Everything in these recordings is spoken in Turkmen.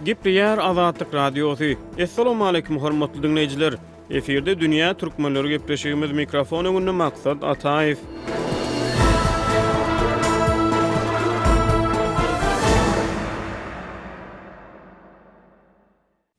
Gepleýär Azatlyk Radiosy. Assalamualaikum hormatly diňleýjiler. Efirde dünýä türkmenleri gepleşigimiz mikrofon öňünde Maksat Ataýew.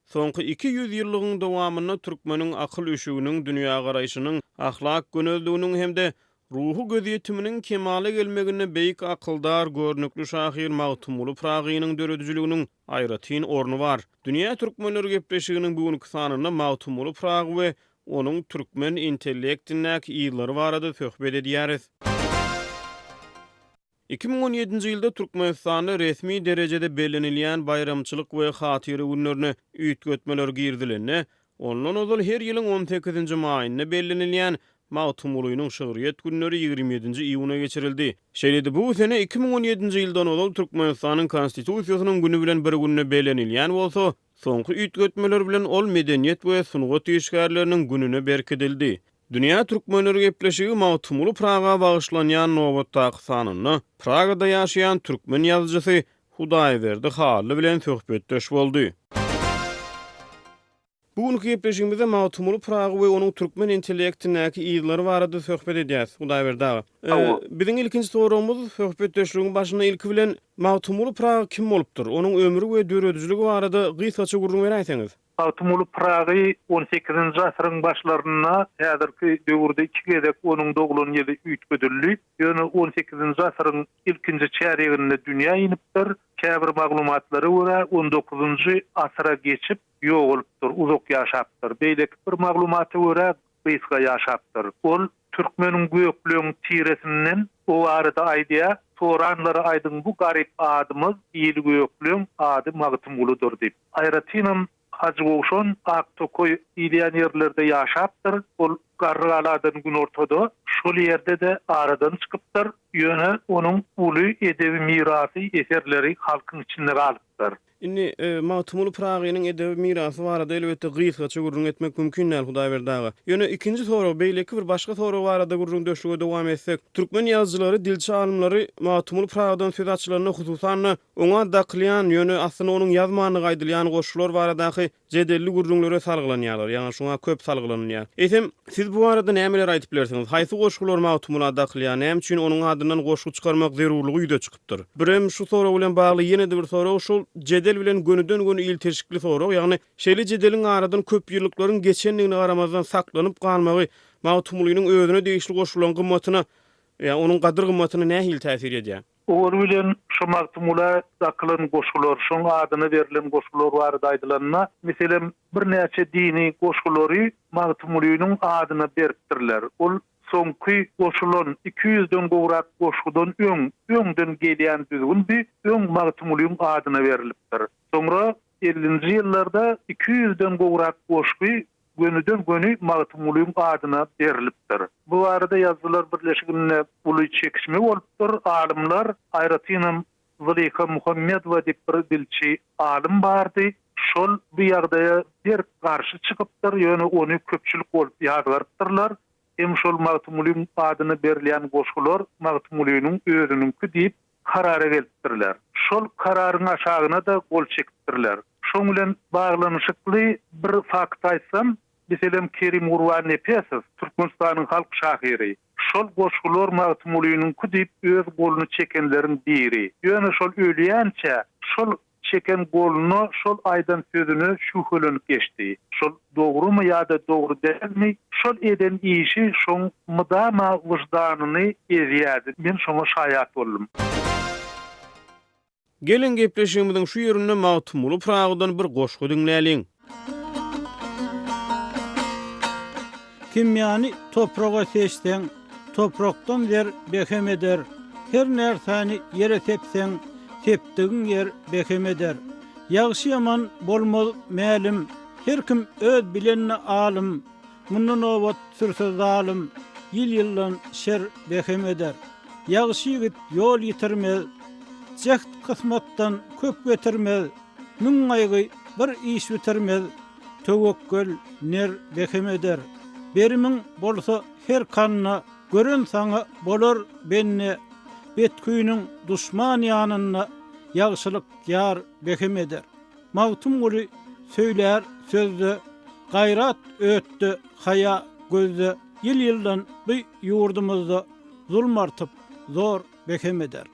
Soňky 200 ýyllygyň dowamynda türkmeniň akyl üşüginiň, dünýägaraýşynyň, ahlak gönezliginiň hem-de ruhy gözýetiminiň kemala gelmeginde beýik akyldar, görnükli şahyr Magtymguly Pyragynyň döredijiliginiň aýratyn orny bar. Dünýä türkmenleri gepleşiginiň bu günki sanynda Magtymguly Pyragy we onuň türkmen intellektindäki yzlary barada söhbet edýäris. 2017-nji ýylda Türkmenistanda resmi derejede bellenilýän baýramçylyk we hatyra günlerine üýtgetmeler girizilende, ondan ozal her ýylyň on sekizinji maýynda bellenilýän Magtymgulynyň şygryýet günleri ýigrimi ýedinji iýuna geçirildi. Şeýle-de bu sene 2017-nji ýyldan ozal Türkmenistanyň Konstitusiýasynyň güni bilen bir günde bellenilýän bolsa, soňky üýtgetmeler bilen ol Medeniýet we sungat işgärleriniň gününe berkidildi. Dünýä türkmenleri gepleşigi Magtymguly Praga bagyşlanýan nobatdaky sanynda Pragada ýaşaýan türkmen ýazyjysy Hudaýberdi Hally bilen söhbetdeş boldy. Bu günki gepleşigimizde Magtymguly Pyragy we onuň türkmen intellektindäki yzlary barada söhbet edýäs, Hudaýberdi aga. Biziň ilkinji soragymyz söhbetdeşligiň başynda ilki bilen Magtymguly Pyragy kim bolupdyr? Onuň ömri we döredijiligi barada gysgaça gürrüň beräýseňiz? Magtymguly Pyragy on sekizinji asyryň başlarynda, häzirki döwürde iki gezek onuň doglan ýyly üýtgedildi. Ýöne on sekizinji asyryň ilkinji çärýeginde dünýä inipdir. Käbir maglumatlara görä, on dokuzynjy asyra geçip, ýogalypdyr, uzak ýaşapdyr. Beýleki bir maglumata görä, gysga ýaşapdyr. Ol türkmeniň gökleň tiresinden o barada aýdýar, Soranlara aýdyň bu garyp adymyz il gökleň ady Magtymguludyr diýip. Aýratynam Hajygowşan Aktokaý diýilýän ýerlerde ýaşapdyr. Ol Garrygaladan günortada, şol ýerde-de aradan çykypdyr. Ýöne onuň uly edebi mirasy, eserleri halkyň içinde galypdyr. Indi Magtymguly Pyragynyň edebi mirasy barada elbetde gysgaça gürrüň etmek mümkin däl, Hudaýberdi aga. Ýöne ikinji sorag, beýleki bir başga sorag barada gürrüňdeşlige dowam etsek, türkmen ýazyjylary, dilçi alymlary Magtymguly Pyragydan söz açylanda, hususan-da, oňa dakylýan, ýöne aslynda onuň ýazmandygy aýdylýan goşgular baradaky jedelli gürrüňlere salgylanýarlar, ýagny şuňa köp salgylanylýar. Eýsem, siz bu barada nämeleri aýdyp bilersiňiz? Haýsy goşgular Magtymgula dakylýar, näme üçin onuň adyndan goşgy çykarmak zerurlygy ýüze çykypdyr? Birem şu sorag bilen bagly ýene-de bir sorag, şol jedel bilen gönüden-göni ilteşikli sorag, ýagny şeýle jedeliň aradan köp ýyllyklaryň geçendigine garamazdan saklanyp galmagy Magtymgulynyň özüne degişli goşgularyň gymmatyna, ýa onuň gadyr-gymmatyna nähili täsir edýär? Owaly bilen şu Magtymgula dakylan goşgular, şoň adyna berlen goşgular barada aýdylanda, meselem, birnäçe dini goşgulary Magtymgulynyň adyna beripdirler. Ol soňky goşulan iki ýüzden gowrak goşgudan öň, öňden gelýän düzgündi, öň Magtymgulyň adyna berlipdir. Soňra ellinji ýyllarda iki ýüzden gowrak goşgy gönüden-göni Magtymgulyň adyna berlipdir. Bu barada Ýazyjylar birleşiginde uly çekişme bolupdyr. Alymlar, aýratynam Zylyha Muhammedowa diýip bir dilçi alym bardy. Şol bu ýagdaýa berk garşy çykypdyr, ýöne ony köpçülik bolup ýazgarypdyrlar. Hem şol Magtymgulyň adyna berilýän goşgular Magtymgulynyň özüniňki diýip karara gelipdirler. Şol kararyň aşagyna-da gol çekipdirler. Şoň bilen baglanyşykly bir fakt aýtsam, meselem, Kerim Gurbannepesow, Türkmenistanyň halk şahyry, şol goşgular Magtymgulynyňky diýip öz goluny çekenleriň biri. Ýöne şol ölýänçä şol çeken goluna şol aýdan sözüne şübhelenip geçdi. Şol dogrumy ýa-da dogry dälmi, şol eden işi şoň mydama wyždanyny ezýärdi. Men şoňa şaýat boldum. Geliň gepleşigimiziň şu ýerinde Magtymguly Pyragydan bir goşgy diňläliň. Kimýany topraga seçseň, toprakdan zer behem eder, Her närsäni ýere sepseň, sepdigiň ýer behem eder. Ýagşy-ýaman bolmaz mälim, her kim öz bilenine alym, Munda nobat sürse zalym, ýyl-ýyldan şer behem eder. Ýagşy ýigit ýol ýitirmez, jäht kysmatdan köp getirmez, Müň gaýgy bir iş bitirmez, Töwekgel ner behem eder. Berimiň bolsa her kanda, Gören saňa bolar bende, Bet küýüniň duşman ýanynda, Ýagşylyk ýar behem eder. Magtymguly söýlär sözde, Gaýrat ötde, haýa gözde, Ýyl-ýyldan bu ýurdumyzda Zulm artyp, zor behem eder.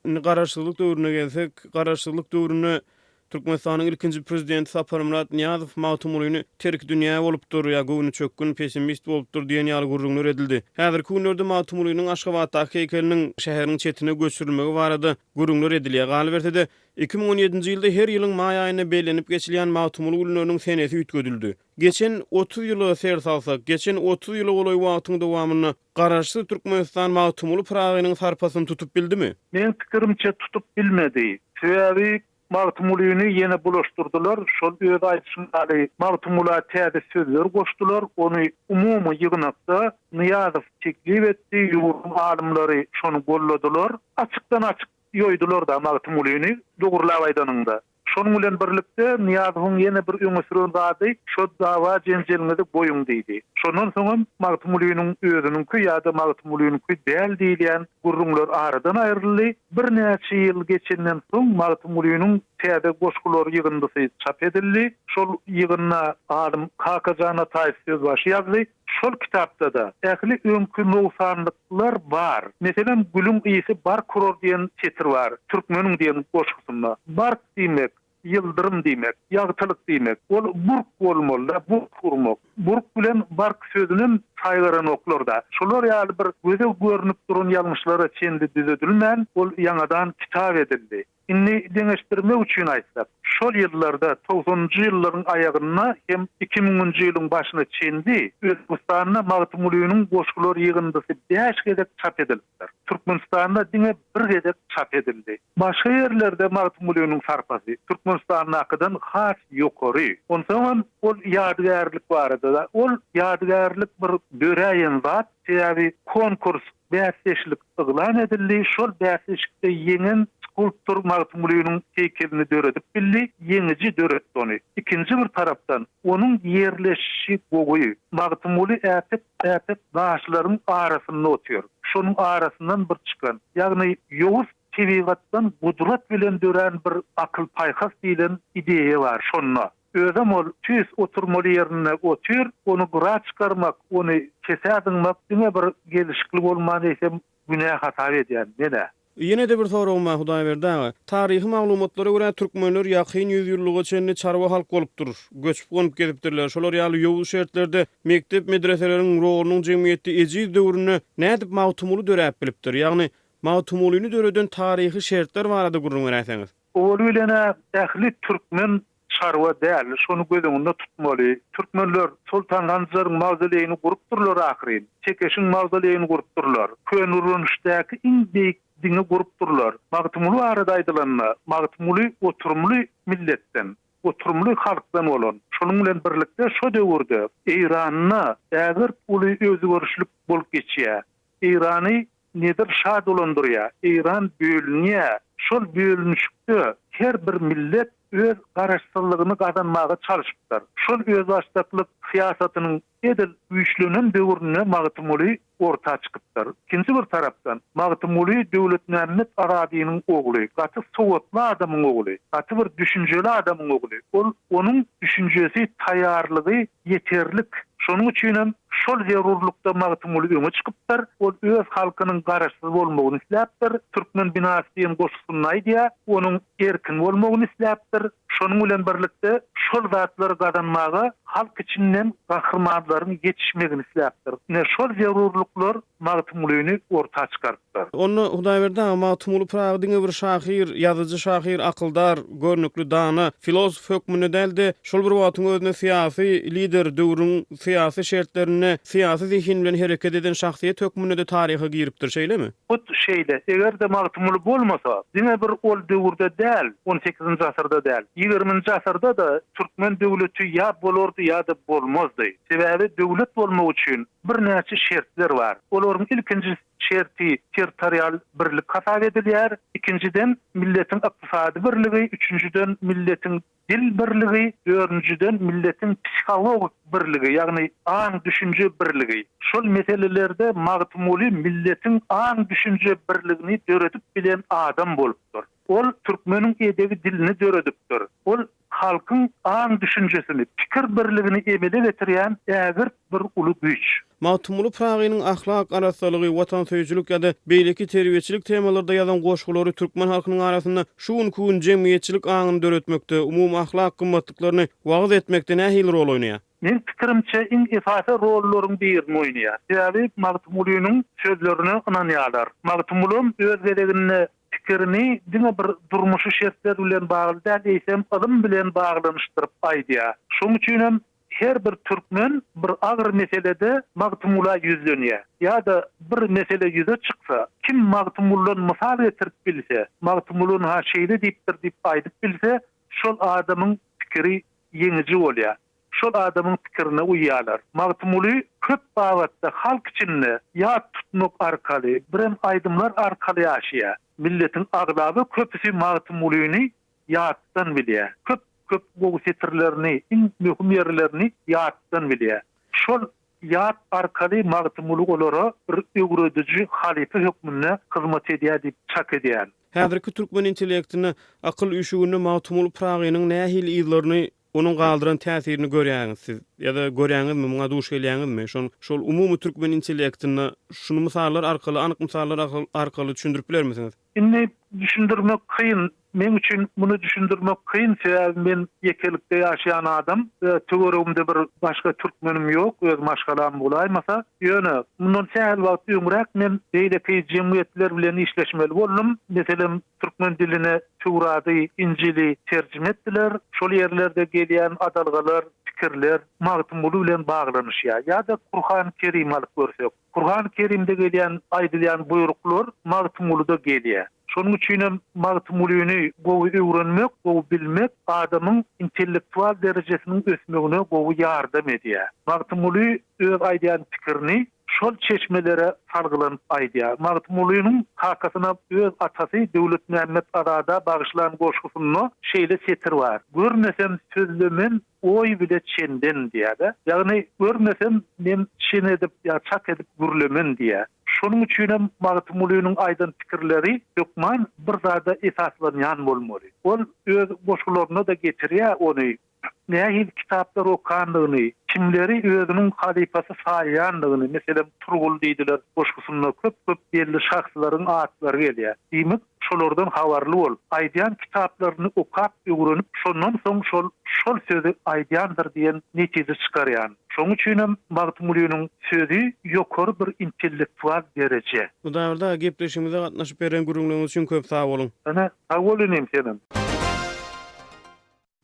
Indi Garaşsyzlyk döwrüne gelsek, Garaşsyzlyk döwründe Türkmenistanyň ilkinji Prezidenti Saparmyrat Nyýazow Magtymgulyny terkidünýä bolupdyr ýa göwnüçökgün, pessimist bolupdyr diýen ýaly gürrüňler edildi. Häzirki günlerde Magtymgulynyň Aşgabatdaky heýkeliniň şäheriň çetine göçürilmegi barada gürrüňler edilýär. Galyberse-de, 2017-nji ýylda her ýylyň maý aýynda bellenip geçilýän Magtymguly günleriniň senesi üýtgedildi. Geçen 30 ýyla ser salsak, geçen 30 ýyla golaý wagtyň dowamynda Garaşsyz Türkmenistan Magtymguly Pyragynyň sarpasyny tutup bildimi? Meň pikirimçe tutup bilmedi. Sebäbi Magtymgulyny ýene bulaşdyrdylar, şol öz aýdyşyň ýaly Magtymgula täze sözler goşdular, ony umumy ýygnakda Nyýazow teklip etdi, ýurduň alymlary şony golladylar. Açykdan-açyk ýoýdular-da Magtymgulyny, dogrulap aýdanyňda. Şonuň bilen birlikde, Nyýazowyň ýene bir öňe süren zady, şo dawa-jenjeliňizi goýuň diýdi. Şondan soňam Magtymgulynyň özüniňki ýa-da Magtymgulynyňky däl diýilýän gürrüňler aradan aýryldy. Birnäçe ýyl geçenden soň Magtymgulynyň täze goşgular ýygyndysy çap edildi. Şol ýygynda alym Kakajan Ataýew sözbaşy ýazdy. Şol kitapda-da ähli öňki nogsanlyklar bar. Meselem, Gülüň ysy bark urar diýen setir bar, Türkmeniň diýen goşgusynda. Bark diýmek, ýyldyrym diýmek, ýagtylyk diýmek. Ol burk bolmaly-da, burk urmak. Burk bilen bark sözünem saýgaranoklar-da. Şolar ýaly bir göze görnüp duran ýalňyşlara çenli düzedilmän, ol ýaňadan kitap edildi. Indi deňeşdirmek üçin aýtsak, şol ýyllarda, togsanynjy ýyllaryň aýagynda hem iki müňünji ýylyň başyna çenli Özbegistanda Magtymgulynyň goşgular ýygyndysy bäş gezek çap edilipdir. Türkmenistanda diňe bir gezek çap edildi. Başga ýerlerde Magtymgulynyň sarpasy Türkmenistandakydan has ýokary. Onsoňam ol ýadygärlik barada-da, ol ýadygärlik bir döräýen zat, sebäbi konkurs Bäsdeşlik yglan edildi. Şol bäsleşikde ýeňen skulptor Magtymgulynyň heýkelini döredip bildi. Ýeňiji döretdi ony. Ikinji bir tarapdan, onuň ýerleşişi gowy. Magtymguly äpet äpet daşlaryň arasynda otyr. Şonuň arasyndan bir çykan, ýagny ýowuz tebigatdan gudrat bilen dörän bir akyl-paýhas diýlen ideýa bar şonda. Özem ol tüýs oturmaly ýerinde otyr, ony gyra çykarmak, ony kesä zyňmak diňe bir gelşikli bolman eýsem günä hasap edýän men-ä. Ýene-de bir soragym bar Hudaýberdi aga. Taryhy maglumatlara görä türkmenler ýakyn ýüzýyllyga çenli çarwa halk bolupdyr. Göçüp-gonup gezipdirler. Şolar ýaly ýowuz şertlerde mekdep medreseleriň rolunyň jemgyýetde ejiz döwründe nädip Magtymguly döräp bilipdir? Ýagny Magtymgulyny döreden taryhy şertler barada gürrüň beräýseňiz. Owaly bilen-ä ähli türkmen çarwa däl, şony göz öňünde tutmaly. Türkmenler Soltan Sanjaryň mawzoleýini gurupdyrlar ahyryn. Tekeşiň mawzoleýini gurupdyrlar. Köneürgençdäki iň beýik diňi gurupdyrlar. Magtymguly barada aýdylanda, Magtymguly oturymly milletden, oturymly halkdan bolan. Şonuň bilen birlikde şo döwürde Eýranda ägirt uly özgerişlik bolup geçýär. Eýrany Nedir şa dolandyrýar. Eýran bölünýär. Şol bölünişikde her bir millet öz garaşsyzlygyny gazanmaga çalşypdyr. Şol özbaşdaklyk syýasatynyň edil güýçlenen döwründe Magtymguly orta çykypdyr. Ikinji bir tarapdan, Magtymguly Döwletmämmet Azadynyň ogly, gaty sowatly adamyň ogly, gaty bir düşünjeli adamyň ogly. Ol onuň düşünjesi, taýýarlygy ýeterlik. Şonuň üçinem şol zerurlykda Magtymguly öňe çykypdyr. Ol öz halkynyň garaşsyz bolmagyny isläpdir. Türkmen binasy diýen goşgusynda aýdýar, onuň erkin bolmagyny isläpdir. Şonuň bilen birlikde şol zatlary gazanmaga halk içinden gahrymanlaryň ýetişmegini isläpdir. Ine, şol zerurlyklar Magtymgulyny orta çykarypdyr. Onda, Hudaýberdi aga, Magtymguly Pyragy diňe bir şahyr, ýazyjy-şahyr, akyldar, görnükli dana, filosof hökmünde däl-de, şol bir wagtyň özünde syýasy lider, döwrüň syýasy şertlerinde syýasy zehin bilen hereket eden şahsyýet hökmünde-de taryha giripdir, şeýlemi? Hut şeýle. Eger-de Magtymguly bolmasa, diňe bir ol döwürde däl, on sekizinji asyrda däl, ýigriminji asyrda-da. türkmen döwleti ýa bolardy ýa-da bolmazdy. Sebäbi döwlet bolmak üçin birnäçe şertler bar. Olaryň ilkinji şerti territorial birlik hasap edilýär, ikinjiden, milletiň ykdysady birligi, üçünjiden, milletiň dil birligi, dördünjiden, milletiň psihologik birligi, ýagny aň-düşünje birligi. Şol meselelerde Magtymguly milletiň aň-düşünje birligini döredip bilen adam bolupdyr. Ol türkmeniň edebi dilini döredipdir. Ol halkyň aň-düşünjesini, pikir birligini emele getirýän ägirt bir uly güýç. Magtymguly Pyragynyň ahlak arassalygy, watansöýüjilik ýa-da beýleki terbiýeçilik temalarda ýazan goşgulary türkmen halkynyň arasynda şu günki gün jemgyýetçilik aňyny döretmekde, umumy ahlak gymmatlyklaryny wagyz etmekde nähili rol oýnaýar? Meň pikirimçe, iň esasy rollaryň birini oýnaýar. Sebäbi Magtymgulynyň sözlerine ynanýarlar. Magtymgulam öz gezeginde pikirini diňe bir durmuşy şertler bilen bagly däl, eýsem ylym bilen baglanyşdyryp aýdýar. Şonuň üçin hem her bir türkmen bir agyr meselede Magtymgula ýüzlenýär. Ýa-da bir mesele ýüze çyksa, kim Magtymguldan mysal getirip bilse, Magtymguly-ha şeýle diýipdir diýip aýdyp bilse, şol adamyň pikiri ýeňiji bolýar. Şol adamyň pikirine uýýarlar. Magtymguly köp babatda halk içinde ýat tutmak arkaly, birem aýdymlar arkaly ýaşaýar. Milletiň aglaba köpüsi Magtymgulyny ýatdan bilýär. Köp köp gowy setirlerini, iň möhüm ýerlerini ýatdan bilýär. Şol ýat arkaly Magtymguly olara bir öwrediji halypa hökmünde hyzmat edýär diýip çak edýän. Häzirki türkmen intellektinde, akyl üşüginde Magtymguly Pyragynyň nähili yzlaryny Onuň galdyran täsirini görýäňiz siz ýa-da görýäňizmi, muňa duş gelýäňizmi? Şol şol umumy türkmen intellektinde şuny mysallar arkaly, anyk mysallar arkaly düşündirip bilermisiňiz? Indi düşündirmek kyn. Meň üçin muny düşündirmek kyn, sebäbi men ýekelikde ýaşaýan adam we töweregimde bir başga türkmenim ýok, öz maşgalam bolaýmasa. Ýöne mundan sähel wagt öňräk men beýleki jemgyýetler bilen işleşmeli boldum. Meselem, Türkmen diline Töwrady, Injili terjime etdiler. Şol ýerlerde gelýän adalgalar, pikirler Magtymguly bilen baglanyşýar. Ýa-da Kurhany Kerimi alyp görsek. Kurhany Kerimde gelýän, aýdylýan buýruklar Magtymguluda gelýär. Şonuň üçinem Magtymgulyny gowy öwrenmek, gowy bilmek adamyň intellektual derejesiniň ösmegine gowy ýardam edýär. Magtymguly öz aýdýan pikirini şol çeşmelere salgylanyp aýdýar. Magtymgulynyň kakasyna öz atasy Döwletmämmet Azada bagyşlan goşgusynda şeýle setir bar, Görmesem sözlemen oý bile çenden diýýär-de. Ýagny görmesem men çen edip ýa çak edip gürlemen diýýär. Şonuň üçinem Magtymgulynyň aýdan pikirleri hökman bir zada esaslanýan bolmaly. Ol öz goşgularynda-da getirýär ony. nähili kitaplar okandygyny, kimleri özüniň halypasy saýýandygyny, meselem, Turgul diýdiler goşgusynda köp-köp belli şahslaryň atlary gelýär. Diýmek, şolardan habarly bolup, aýdýan kitaplaryny okap, öwrenip, şondan soň şol şol sözi aýdýandyr diýen netije çykarýan. Şonuň üçinem Magtymgulynyň sözi ýokary bir intellektual dereje. Hudaýberdi aga, gepleşigimize gatnaşyp beren gürrüňleriňiz üçin köp sag boluň. Ine, sag bol inim senem.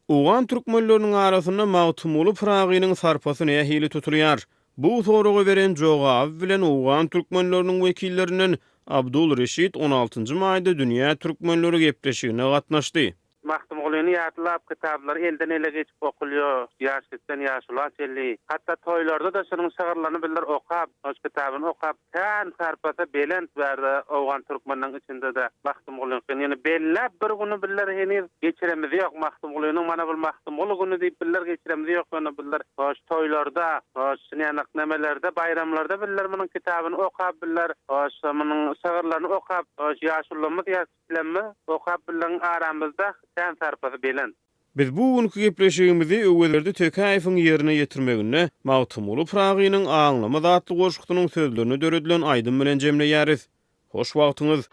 Owgan türkmenleriniň arasynda Magtymguly Pyragynyň sarpasy nähili tutulýar? Bu soraga beren jogaby bilen owgan türkmenleriniň wekillerinden Abdul Reşit on altynjy maýda Dünýä türkmenleri gepleşigine gatnaşdy. Magtymgulyny ýatlap kitaplar elden ele geçip okulýar, ýaş kiçiden ýaşula çenli. Hatda toýlarda-da şunuň şygyrlaryny bizler okap, şol kitabyny okap, Kän sarpasy belent bärde owgan türkmeniniň içinde-de Magtymgulyňkyny ýöne belläp bir güni bizler heniz geçiremiz ýok. Magtymgulynyň mana bul Magtymguly güni diýip bizler geçiremiz ýok ýöne bizler hoş toýlarda, hoş şunýanak nemelerde, baýramlarda bizler munuň kitabyny okap bizler hoş munuň şygyrlaryny okap hoş ýaşulymyz ýa kiçilemmiz okap bizleriň aramyzda kän sarpasy belent. Biz bu günki gepleşigimizi Öwezberdi Tekäýewiň ýerine ýetirmeginde Magtymguly Pyragynyň Aňlamaz atly goşgusynyň sözlerine döredilen aýdym bilen jemleýäris. Hoş wagtyňyz!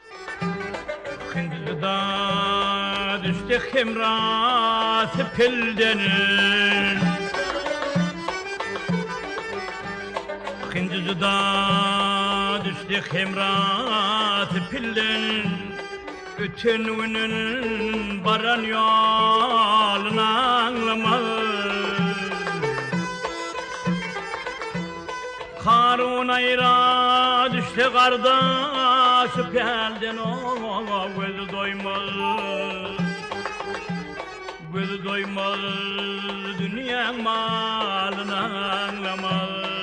Hindida düşse hemrasy pilden Hindida düşse hemrasy pilden Öten günün baran ýolun aňlamaz. Karun aýra düşse gardaşy pälden oňa gözi doýmaz. Gözi doýmaz, dünýäň malyny aňlamaz.